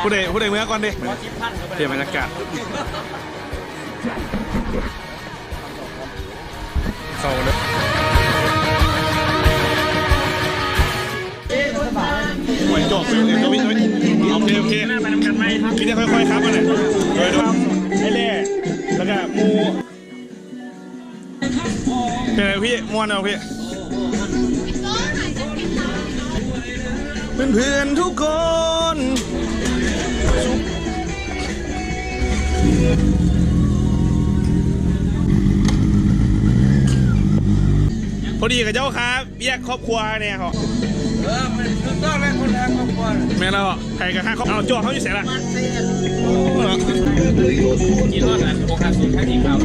ຜູ້ໃດ ຜູ້ໃດເມືອກ່ອນເດ້. ປ່ຽນບັນຍາກາດ ເຂົ້າເດີ. ໂອເຄ ໂອເຄ ມີແຕ່ຄ່ອຍໆຂັບຫັ້ນແຫຼະ. ໂດຍ ໂດຍ ໄອ້ແຫຼະ ແລ້ວກະໝູ່. ເປັນໄງພີ່ ມ່ວນບໍ່ພີ່? ເພື່ອນໆທຸກຄົນ ພໍດີເຂົາເຈົ້າຄາວຽກຄອບຄົວແດ່ເນາະ. ເອີ ມັນຖືກຕ້ອງແລ້ວ ຄົນຮັກຄອບຄົວ. ແມ່ນແລ້ວ ໃຜກໍຮັກຄອບຄົວ. ເອົາ ຈອກເຮົາຢູ່ໃສລະ? ກິນຮອດນະ ໂອຄາຊິ ຄາຊິເຂົ້າ.